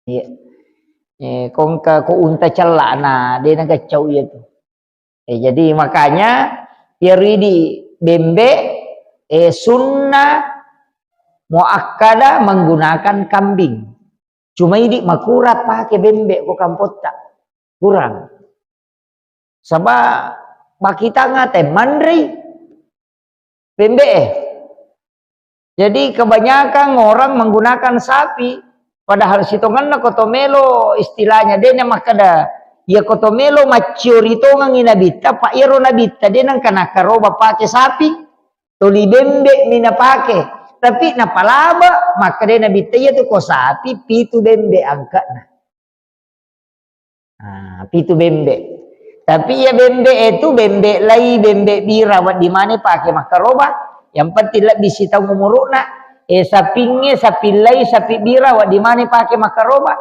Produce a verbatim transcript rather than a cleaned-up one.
Iya. Eh, ko engka ko unta cellana, de' nagaccau iya tu. Eh, jadi makanya, iyaro idi bembe, eh, sunnah muakkada menggunakan kambing. Cuma idi makurang pake bembe ko kampotta. Kurang. Saba' bakitanga te manrei bembe e. Jadi kebanyakan orang menggunakan sapi, padahal sitongenna ko to melo istilahnya, de' na makkeda, iya ko to melo macciori tongengi nabitta, pa iyaro nabitta de' nengka nakkaroba pake sapi, toli bembe mi napake. Tapi napalaba, makkeda nabitta iya tu ko sapi, pitu bembe angka'na. Ah, pitu bembe. Tapi iya bembe e tu, bembe lai, bembe bira, wedding maneng pake makkaroba. Yang penting lebbi sitaung umuru'na, eh, sapingnge, sapi lai, sapi bira, wedding maneng pake makkaroba.